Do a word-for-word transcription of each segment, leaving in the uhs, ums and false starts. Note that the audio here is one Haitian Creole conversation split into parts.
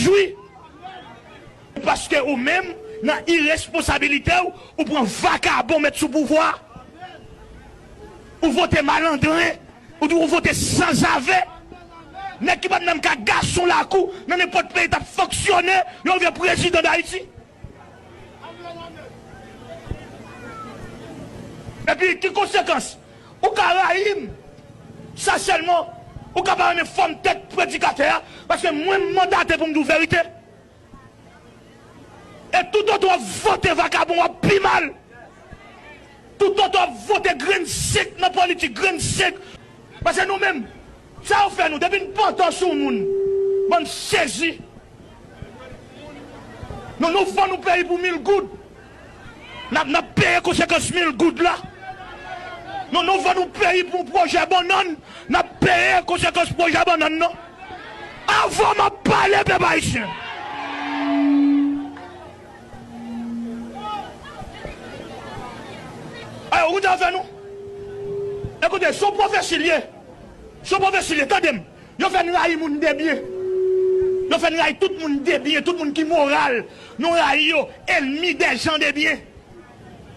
jwi. Paske ou menm, nan iresponsabilite w, ou pran vakabon met sou pouvwa. Ou vote malandren, ou, ou vote sanzave. Nèg ki pa t menm ka gason lakou, nan nenpòt peyi t ap fonksyone, yo vin prezidan Dayiti. Epi, ki konsekans? Ou ka rayi m, sa sèlman, ou ka pa renmen fòm tèt predikatè a, paske mwen m mandate pou m di w verite. E toutotan w ap vote vakabon, w ap pi mal. Toutotan w ap vote grenn senk nan politik, grenn senk. Paske nou menm, sa yo fè nou, depi n pantan sou moun, bann sezi. Nou, nou vann nou peyi pou mil goud. N ap, n ap peye konsekans mil goud la. Nou, nou vann nou peyi pou pwojè bannann. N ap peye konsekans pwojè bannann nan. Avan m ap pale, pèp ayisyen. Ay, ou koute afè nou? Ekoute, se yon pwofesi l ye. Se yon pwofesi l ye, tande m. Yo fè n rayi moun de byen. Yo fè n rayi tout moun de byen, tout moun ki moral. Nou rayi yo, enmi dè jan de byen.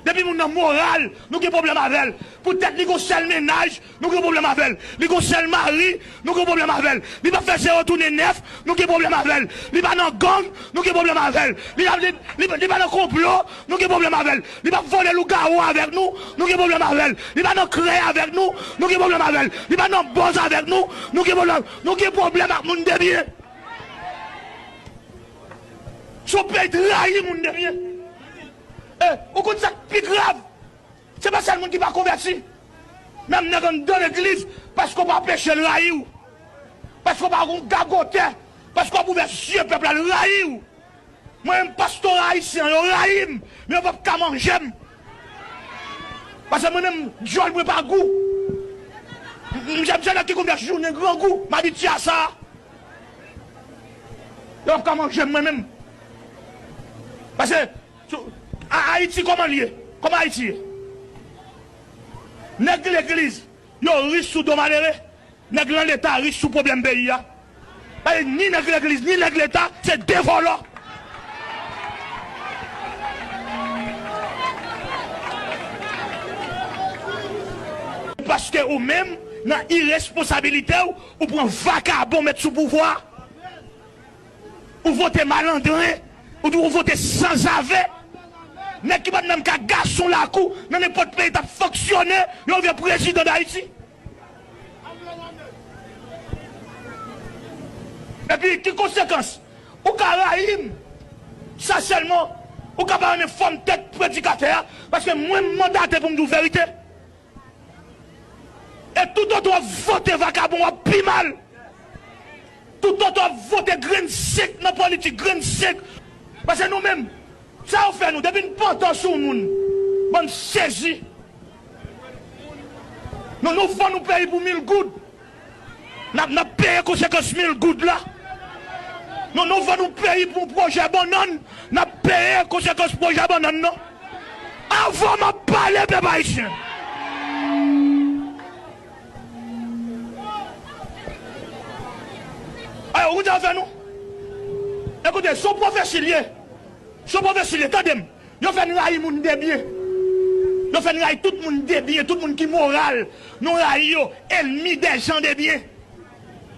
Depi moun nan moral, nou gen pwoblèm avè l. Poutèt li gon sèl mennaj, nou gen pwoblèm avè l. Li gon sèl mari, nou gen pwoblèm avè l. Li pa fè zewo tounen nèf, nou gen pwoblèm avè l. Li pa nan gang, nou gen pwoblèm avè l. Li, li, li, li pa nan konplo, nou gen pwoblèm avè l. Li pa vòlè lougawou avèk nou, nou gen pwoblèm avè l. Li pa nan krèy avèk nou, nou gen pwoblèm avè l. Li pa nan bòz avèk nou, nou gen pwoblèm. Nou gen pwoblèm ak moun de byen. Se yon peyi trayi moun de byen. E, ou konn sa k pi grav? Se pa sèl moun ki pa konvèti. Menm nèg anndan legliz, paske w pa peche, l rayi w. Paske w pa gon gagotè, paske w ap ouvè zye pèp la, l rayi w. Mwen menm, pastè ayisyen an, yo rayi m, men yo p ap ka manje m. Paske mwen menm, dyòl mwen pa gou. M, m, m se nèg ki konvèti jounen grangou, m abitye a sa. Yo p ap ka manje m, mwen menm. Paske, sou, A-, Ayiti, kòman l ye? Kòman Ayiti ye? Nèg legliz, yo rich sou do malere. Nèg lan leta rich sou pwoblèm peyi a. Paske ni nèg legliz, ni nèg leta, se de vòlò. Paske ou menm, nan iresponsabilite w, ou pran vakabon met sou pouvwa. Ou vote malandren, ou, ou vote sanzave. Nèg ki pa t menm ka gason lakou, nan nenpòt peyi t ap fonksyone, yo vin prezidan Dayiti. Epi, ki konsekans? Ou ka rayi m, sa sèlman, ou ka pa renmen fòm tèt predikatè a, paske mwen m mandate pou m di w verite. E toutotan w ap vote vakabon, w ap pi mal. Toutotan w ap vote grenn senk nan politik, grenn senk. Paske nou menm, sa yo fè nou, depi n pantan sou moun, bann sezi. Nou, nou vann nou peyi pou mil goud. N ap, n ap peye konsekans mil goud la. Nou, nou vann nou peyi pou pwojè bannann. N ap peye konsekans pwojè bannann nan. Avan m ap pale, pèp ayisyen. Ay, ou koute afè nou? Ekoute, se yon pwofesi l ye. Se yon pwofesi l ye, tande m. Yo fè n rayi moun de byen. Yo fè n rayi tout moun de byen, tout moun ki moral. Nou rayi yo, enmi dè jan de byen.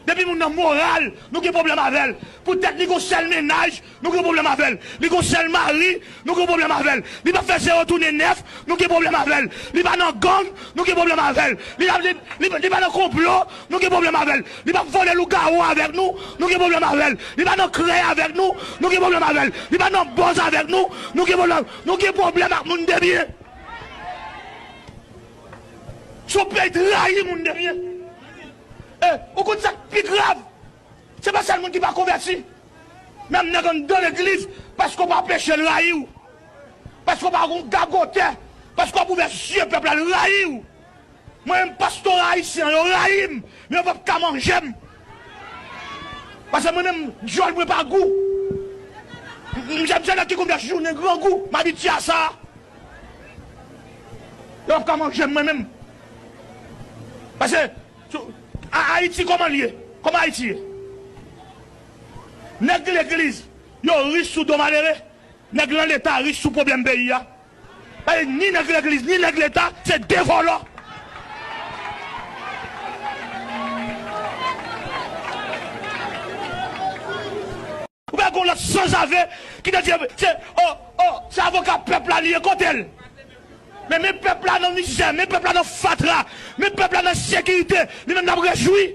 Depi moun nan moral, nou gen pwoblèm avè l. Poutèt li gon sèl mennaj, nou gen pwoblèm avè l. Li gon sèl mari, nou gen pwoblèm avè l. Li pa fè zewo tounen nèf, nou gen pwoblèm avè l. Li pa nan gang, nou gen pwoblèm avè l. Li, li, li, li pa nan konplo, nou gen pwoblèm avè l. Li pa vòlè lougawou avèk nou, nou gen pwoblèm avè l. Li pa nan krèy avèk nou, nou gen pwoblèm avè l. Li pa nan bòz avèk nou, nou gen pwoblèm. Nou gen pwoblèm ak moun de byen. Se yon peyi trayi moun de byen. E, ou konn sa k pi grav? Se pa sèl moun ki pa konvèti. Menm nèg anndan legliz, paske w pa peche, l rayi w. Paske w pa gon gagotè, paske w ap ouvè zye pèp la, l rayi w. Mwen menm, pastè ayisyen an, yo rayi m, men yo p ap ka manje m. Paske mwen menm, dyòl mwen pa gou. M, m, m se nèg ki konn fè jounen grangou, m abitye a sa. Yo p ap ka manje m, mwen menm. Paske, sou, A-, Ayiti, kòman l ye? Kòman Ayiti ye? Nèg legliz, yo rich sou do malere. Nèg nan leta rich sou pwoblèm peyi a. Paske ni nèg legliz, ni nèg leta, se de vòlò. Ou pa gon lòt sanzave ki te di, se, oh, oh, se avoka pèp la li ye, kote l? Men, men pèp la nan mizè, men pèp la nan fatra, men pèp la nan sekirite, li menm l ap rejwi.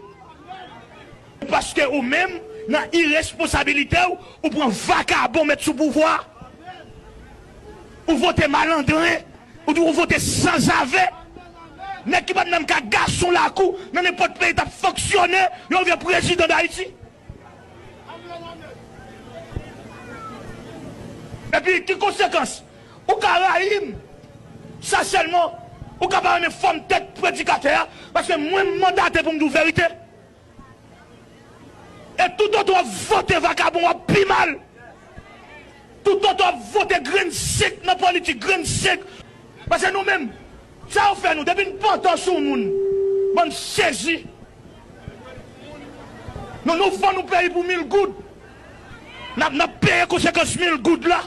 Paske ou menm, nan iresponsabilite w, ou pran vakabon met sou pouvwa. Ou vote malandren, ou, ou vote sanzave. Nèg ki pa t menm ka gason lakou, nan nenpòt peyi t ap fonksyone, yo vin prezidan Dayiti. Epi, ki konsekans? Ou ka rayi m. Sa sèlman, ou ka pa renmen fòm tèt predikatè a, paske mwen m mandate pou m di w verite. E toutotan w ap vote vakabon, w ap pi mal. Toutotan w ap vote grenn sik nan politik, grenn sik. Paske nou menm, sa yo fè nou, depi n pantan sou moun, bann sezi. Nou, nou vann nou peyi pou mil goud. N ap, n ap peye konsekans mil goud la.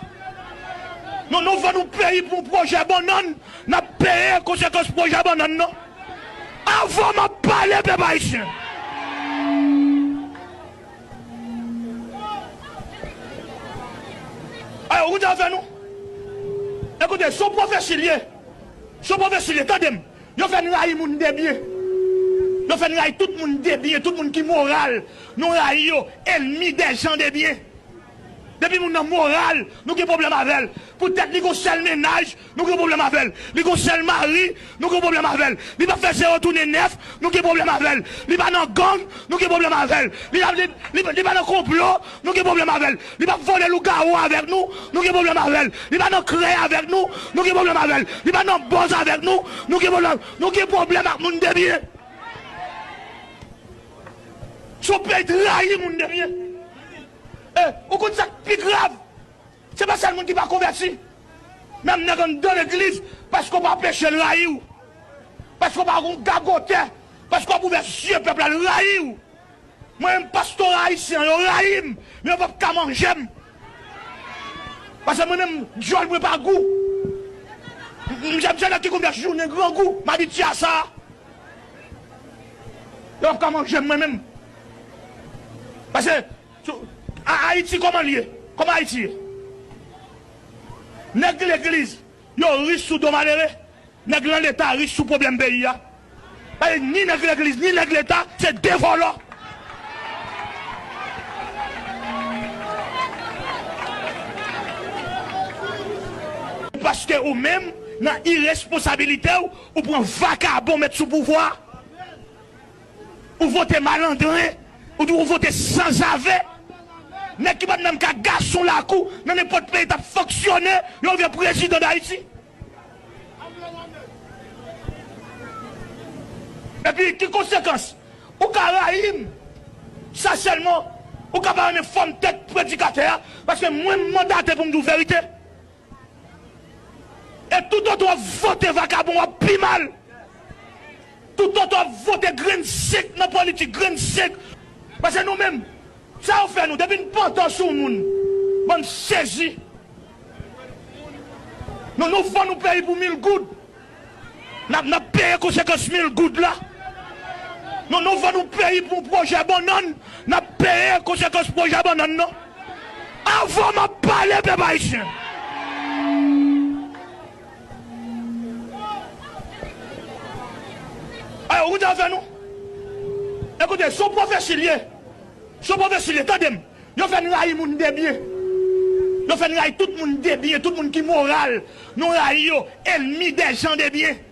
Nou, nou vann nou peyi pou yon pwojè bannann. N ap peye konsekans pwojè bannann nan. Avan m ap pale, pèp ayisyen. Ayo, ou te fè nou? Ekoute, se yon pwofesi l ye. Se yon pwofesi l ye, tande m. Yo fè n rayi moun de byen. Yo fè n rayi tout moun de byen, tout moun ki moral. Nou rayi yo, enmi dè jan de byen. Depi moun nan moral, nou gen pwoblèm avè l. Poutèt li gon sèl mennaj, nou gen pwoblèm avè l. Li gon sèl mari, nou gen pwoblèm avè l. Li p ap fè zewo tounen nèf, nou gen pwoblèm avè l. Li pa nan gang, nou gen pwoblèm avè l. Li, li, li, li pa nan konplo, nou gen pwoblèm avè l. Li p ap vole lougawou avèk nou, nou gen pwoblèm avè l. Li pa nan krèy avèk nou, nou gen pwoblèm avè l. Li pa nan bòz avèk nou, nou gen pwoblèm. Nou gen pwoblèm ak moun de byen. Se yon peyi trayi moun de byen. E, ou konn sa k pi grav? Se pa sèl moun ki pa konvèti. Menm nèg anndan legliz, paske w pa peche, l rayi w. Paske w pa gon gagotè, paske w ap ouvè zye pèp la, l rayi w. Mwen menm, pastè ayisyen an, yo rayi m, men yo p ap ka manje m. Paske mwen menm, dyòl mwen pa gou. M, m, m se nèg ki konn fè jounen grangou, m abitye a sa. Yo p ap ka manje m, mwen menm. Paske, sou, A-, Ayiti, kòman l ye? Kòman Ayiti ye? Nèg legliz, yo rich sou do malere. Nèg nan leta rich sou pwoblèm peyi a. Paske ni nèg legliz, ni nèg leta, se de vòlò. Paske ou menm, nan iresponsabilite w, ou pran vakabon met sou pouvwa. Ou vote malandren, ou, ou vote sanzave. Nèg ki pa t menm ka gason lakou, nan nenpòt peyi t ap fonksyone, yo vin prezidan Dayiti. Epi, ki konsekans? Ou ka rayi m. Sa sèlman, ou ka pa renmen fòm tèt predikatè a, paske mwen m mandate pou m di w verite. E toutotan w ap vote vakabon, w ap pi mal. Toutotan w ap vote grenn sik nan politik, grenn sik. Paske nou menm, sa yo fè nou, depi n pantan sou moun, bann sezi. Nou, nou vann nou peyi pou mil goud. N ap, n ap peye konsekans mil goud la. Nou, nou vann nou peyi pou yon pwojè bannann. N ap peye konsekans pwojè bannann nan. Avan m ap pale, pèp ayisyen. Ayo, ou te fè nou? Ekoute, se yon pwofesi l ye. Se yon pwofesi l ye, tande m. Yo fè n rayi moun de byen. Yo fè n rayi tout moun de byen, tout moun ki moral. Nou rayi yo, enmi dè jan de byen.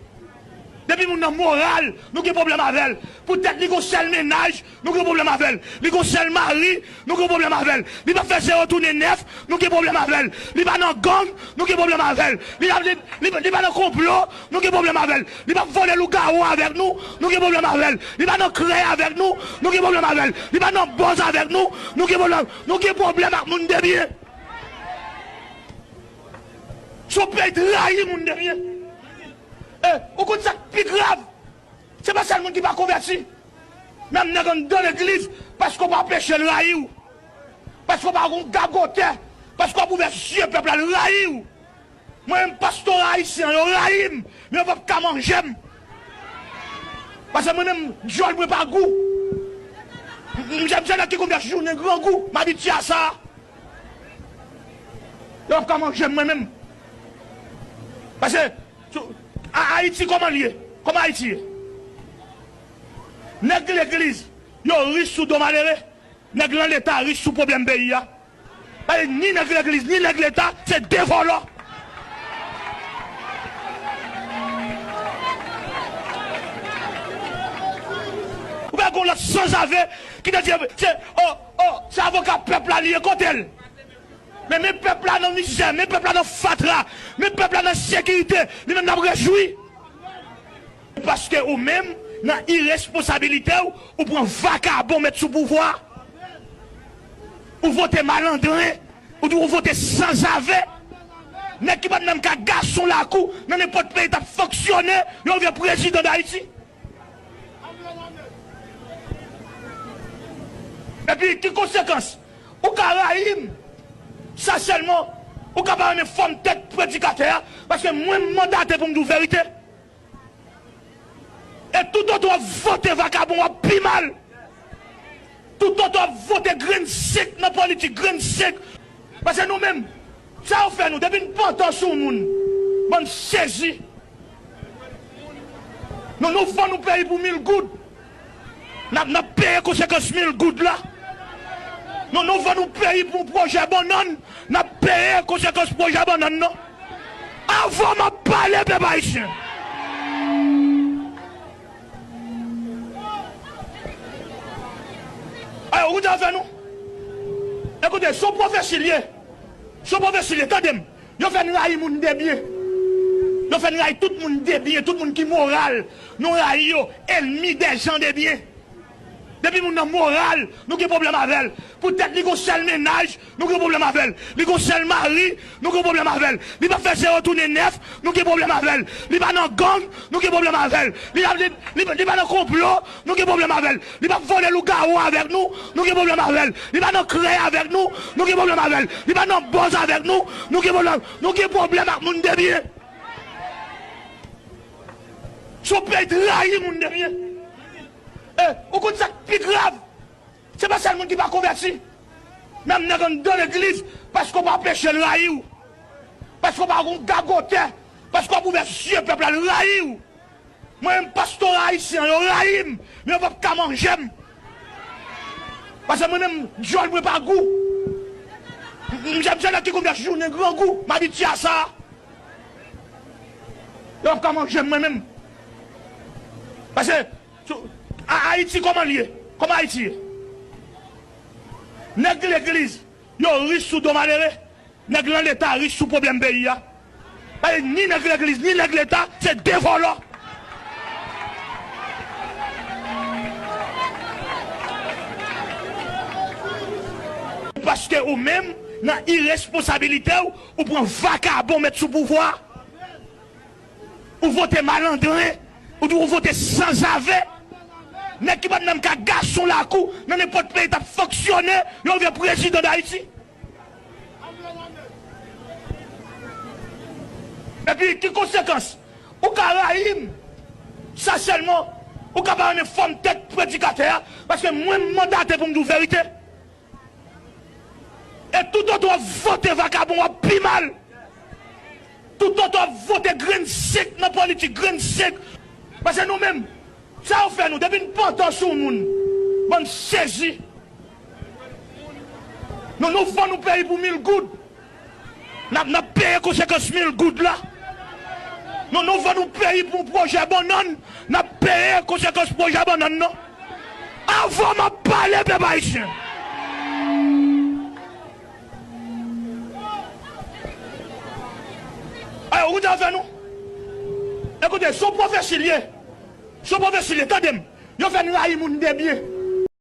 Depi moun nan moral, nou gen pwoblèm avè l. Poutèt li gon sèl mennaj, nou gen pwoblèm avè l. Li gon sèl mari, nou gen pwoblèm avè l. Li p ap fè zewo tounen nèf, nou gen pwoblèm avè l. Li pa nan gang, nou gen pwoblèm avè l. Li, li, li, li pa nan konplo, nou gen pwoblèm avè l. Li p ap vole lougawou avèk nou, nou gen pwoblèm avè l. Li pa nan krèy avèk nou, nou gen pwoblèm avè l. Li pa nan bòz avèk nou, nou gen pwoblèm. Nou gen pwoblèm ak moun de byen. Se yon peyi trayi moun de byen. E, ou konn sa k pi grav? Se pa sèl moun ki pa konvèti. Menm nèg anndan legliz, paske w pa peche, l rayi w. Paske w pa gon gagotè. Paske w ap ouvè zye pèp la, l rayi w. Mwen menm, pastè ayisyen an, yo rayi m, men yo p ap ka manje m. Paske mwen menm, dyòl mwen pa gou. M, m, m se nèg ki konn fè jounen grangou, m abitye a sa. Yo p ap ka manje m, mwen menm. Paske, sou, A-, Ayiti, kòman l ye? Kòman Ayiti ye? Nèg legliz, yo rich sou do malere. Nèg lan leta rich sou pwoblèm peyi a. Paske ni nèg legliz, ni nèg leta, se de vòlò. Ou pa gon lòt sanzave ki te di, se, o, o, se avoka pèp la li ye, kote l? Men, men pèp la nan mizè, men pèp la nan fatra, men pèp la nan sekirite, li menm l ap rejwi. Paske ou menm, nan iresponsabilite w, ou pran vakabon met sou pouvwa. Ou vote malandren, ou, ou vote sanzave. Nèg ki pa t menm ka gason lakou, nan nenpòt peyi t ap fonksyone, yo vin prezidan Dayiti. Epi, ki konsekans? Ou ka rayi m. Sa sèlman, ou ka pa renmen fòm tèt predikatè a, paske mwen m mandate pou m di w verite. E toutotan w ap vote vakabon, w ap pi mal. Toutotan w ap vote grenn sik nan politik, grenn sik. Paske nou menm, sa yo fè nou, depi n pantan sou moun, bann sezi. Nou, nou vann nou peyi pou mil goud. N ap, n ap peye konsekans mil goud la. Nou, nou vann nou peyi pou pwojè bannann. N ap peye konsekans pwojè bannann nan. Avan m ap pale, pèp ayisyen. Ay, ou koute afè nou? Ekoute, se yon pwofesi l ye. Se yon pwofesi l ye, tande m. Yo fè n rayi moun de byen. Yo fè n rayi tout moun de byen, tout moun ki moral. Nou rayi yo, enmi dè jan de byen. Depi moun nan moral, nou gen pwoblèm avè l. Poutèt li gon sèl mennaj, nou gen pwoblèm avè l. Li gon sèl mari, nou gen pwoblèm avè l. Li pa fè zewo tounen nèf, nou gen pwoblèm avè l. Li pa nan gang, nou gen pwoblèm avè l. Li, li, li, li pa nan konplo, nou gen pwoblèm avè l. Li pa vòlè lougawou avèk nou, nou gen pwoblèm avè l. Li pa nan krèy avèk nou, nou gen pwoblèm avè l. Li pa nan bòz avèk nou, nou gen pwoblèm. Nou gen pwoblèm ak moun de byen. Se yon peyi trayi moun de byen. E, ou konn sa k pi grav? Se pa sèl moun ki pa konvèti. Menm nèg anndan legliz, paske w pa peche, l rayi w. Paske w pa gon gagotè, paske w ap ouvè zye pèp la, l rayi w. Mwen menm, pastè ayisyen an, yo rayi m, men yo p ap ka manje m. Paske mwen menm, dyòl mwen pa gou. M, m, m se nèg ki konn fè jounen grangou, m abitye a sa. Yo p ap ka manje m, mwen menm. Paske, sou, A-, Ayiti, kòman l ye? Kòman Ayiti ye? Nèg legliz, yo rich sou do malere. Nèg lan leta rich sou pwoblèm peyi a. Paske ni nèg legliz, ni nèg leta, se de vòlò. Paske ou menm, nan iresponsabilite w, ou pran vakabon met sou pouvwa. Ou vote malandren, ou, ou vote sanzave. Nèg ki pa t menm ka gason lakou, nan nenpòt peyi t ap fonksyone, yo vin prezidan Dayiti. Epi, ki konsekans? Ou ka rayi m. Sa sèlman, ou ka pa renmen fòm tèt predikatè a, paske mwen m mandate pou m di w verite. E toutotan w ap vote vakabon, w ap pi mal. Toutotan w ap vote grenn sik nan politik, grenn sik. Paske nou menm, sa yo fè nou, depi n pantan sou moun, bann sezi. Nou, nou vann nou peyi pou mil goud. N ap, n ap peye konsekans mil goud la. Nou, nou vann nou peyi pou pwojè bannann. N ap peye konsekans pwojè bannann nan. Avan m ap pale, pèp ayisyen. Ay, ou koute afè nou? Ekoute, se yon pwofesi l ye. Se yon pwofesi l ye, tande m. Yo fè n rayi moun de byen.